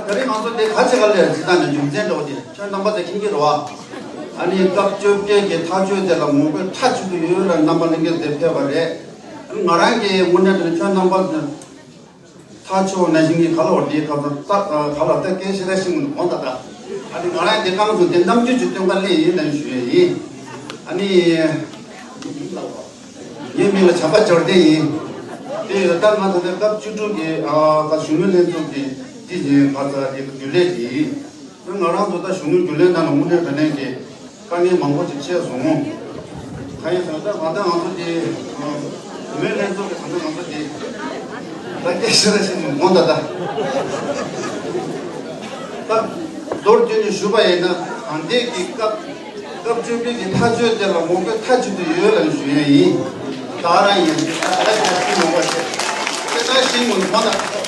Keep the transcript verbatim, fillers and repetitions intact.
ད་རེས་ང་ཚོ་དེ་ག་ཅི་ག་ལས་ཅི་ལྟ་ནས་རྒྱུ་མཚན་འདྲ་བོ་དེ་ཁྱོད་རྣམ་པ་ཚོ་མཁྱེན་གྱི་རེད་བ། ཨ་ནི་སྐབས་བཅོ་བརྒྱད་ཀྱི་ཐག་གཅོད་དེ་ལ་ངོ་རྒོལ་མཐའ་གཅིག་ཏུ་ཡོད་ལ་རྣམ་པ་ལྷན་རྒྱས་དེ་ཕེབས་པ་རེད། ང་རང་གི་དངོས་གནས་དྲང་གནས་ཁྱོད་རྣམ་པ་ཚོ་ཐག་ཆོད་ནང་བཞིན་གྱི་ག་ལ་བ་དེའི་ཁ་ཚ་ཏག་ག་ལ་ཏག་སྐད་ཆ་ར་ཤིང་མོ་གོང་ད་ད། ཨ་ནི་ང་རང་དེ་རྐང་བཙུགས་དེ་རྣམ་འགྱུར་གྱི་སྟོན་ཀ་ལས་ཡིན་ནས་ཞུ་ཡས་ཡིན། ཨ་ནི། ངའི་མིང་ལ་བྱམས་པ་འབྱོར་ལྡན་ཡིན། དེ་ཡོད་ལྟར་ང་ད་ལྟ་སྐབས་བཅུ་དྲུག་གི་ཨ་ད་གཞོན་ནུ་ལྷན་ཚོགས་ཀྱི་དེ་བཞིན་ག་ཚ་དེ་རྒྱུན་ལས་དེ་ཡིན། ང་རང་ཚོ་ད་གཞོན་ནུ་རྒྱུན་ལས་ནང་ལ་དངོས་གནས་དྲང་གནས་ཀྱི་དཀའ་ངལ་མང་པོ་ཅིག་འཕྲད་སོང་། གང་ཡིན་ཟེར་ན་ད་ང་ད་ང་ཚོ་དེ་བུད་མེད་ལྷན་ཚོགས་ཀྱི་ད་ལྟ་ང་ཚོ་དེ་ད་སྐད་ཆ་ར་ཞིག་མོ་ད་ད་ད་མདོར་བསྡུས་ནས་ཞུ་བ་ཡིན་ན་ད་ལྟའི་གི་སྐབས། སྐབས་བཅོ་བརྒྱད་ཀྱི་ཐག་གཅོད་དེ་ལ་ངོ་རྒོལ་མཐའ་གཅིག་ཏུ་ཡོད་ལ་ཞུ་ཡས་ཡིན། ད་རང་ཡིན། ད་ལྟ་ཞིག་ཞུ་མི་དགོས་ཞེས། དེ་ལྟར་ཞིག་མི་དགོས་ན།